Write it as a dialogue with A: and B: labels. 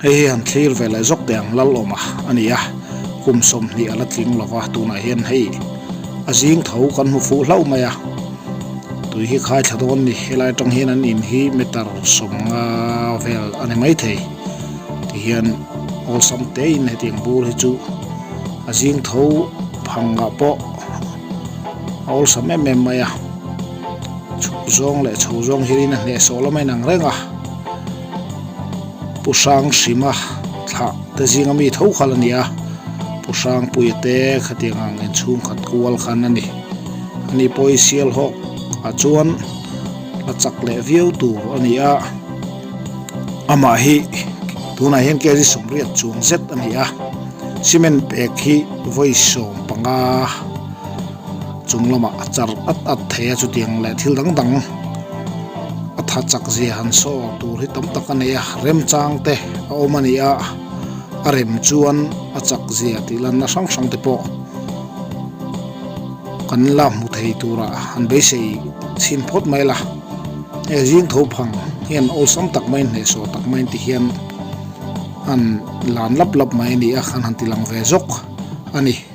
A: Hei hi han thlir ve leh zawk teh ang Lalawma a ni a, kum 20 a la tling lo va, tunah hian hei a zing tho kan hmu fuh hlauh mai a, tui hi khai thla dawn ni, helai atang hian an in hi meter 50 vel a ni maithei tihian awlsam tein hetiang bur hi chu a zing tho phangah pawh a awlsam em em mai a, chhuk zawng leh chho zawng hianin a hnehsawh lam a inang reng a. Pu Hrang Hrima thlah te zinga mi tho kha la ni a, Pu Hrangpuia te khatiang ang inchhung khat kual khan a ni. Ani pawh hi Sialhawk ah chuan la chak leh viau tur a ni a, amah hi tunah hian kg 80 chuang zet a ni a, cement bag hi vawi 15 chung lamah a char at at thei a, chutiang leh thil dang dang a tha chak zia han saw tur hi tam tak a nei a, remchang te a awm a ni a, a rem chuan a chak zia tih lanna hrang hrang te pawh kan la hmu thei tura han beisei chhin phawt mai la, hei zing tho phang hian awlsam tak maiin hnehsawh tak maiin ti hian an lan lap lap mai a ni a, kan han ti lang ve zawk a ni.